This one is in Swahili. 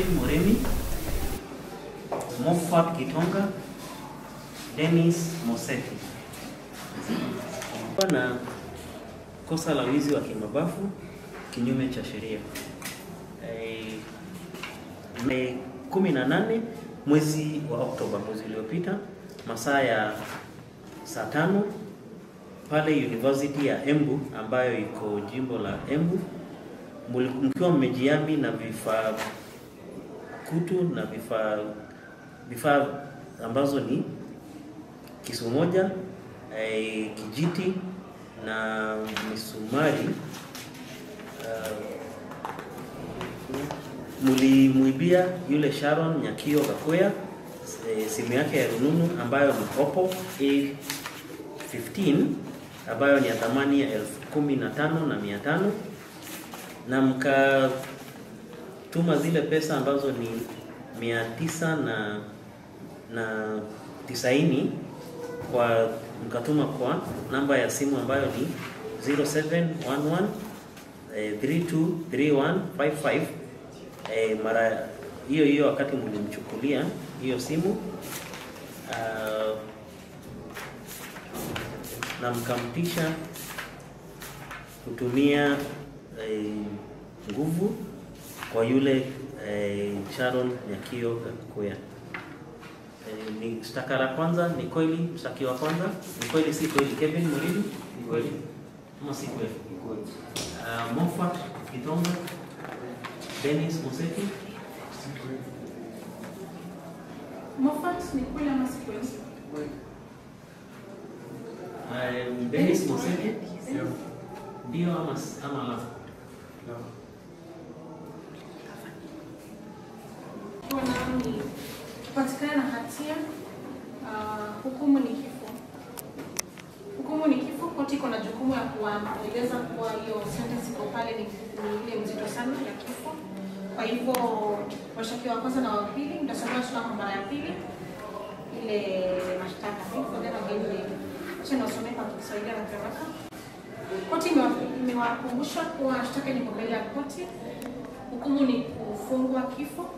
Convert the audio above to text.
Murimi, Moffat Kitonga, Dennis Moseti. Na kosa la wizi wa kimabavu kinyume cha sheria. 18 mwezi wa Oktoba, mwezi uliopita, masaa ya saa 5 pale University ya Embu ambayo iko jimbo la Embu, mkiwa mmejihami na vifaa kutu na vifaa ambazo ni kisu moja, kijiti na misumari, mulimuibia yule Sharon Nyakio Gakuya simu yake ya rununu ambayo ni Oppo A15 ambayo ni ya thamani ya 15,500, na mkatuma zile pesa ambazo ni 990 kwa mkatuma kwa namba ya simu ambayo ni 0711 323155. Mara hiyo hiyo wakati mlimchukulia hiyo simu, na mkamtisha kutumia nguvu kwa yule Sharon Nyakio Gakuya. Ni shtaka la kwanza ni kweli, mshtaki wa kwanza ni kweli, si kweli? Kevin Murimi, ni kweli ama si kweli? Moffat Kitonga, Dennis Moseti. Moffat, ni kweli ama si kweli? Dennis Moseti, ndio ama la? Ni kupatikana na hatia, hukumu ni kifo. Hukumu ni kifo. Koti iko na jukumu ya kuwaeleza kuwa hiyo sentence iko pale ni ile mzito sana ya kifo. Kwa hivyo washtakiwa wa kwanza na wa pili mtasomewa tena kwa mara ya pili ile mashtaka. Acha niwasomee kwa Kiswahili na haraka. Koti imewakumbusha kuwa shtaka liko mbele ya koti. Hukumu ni kufungwa kifo.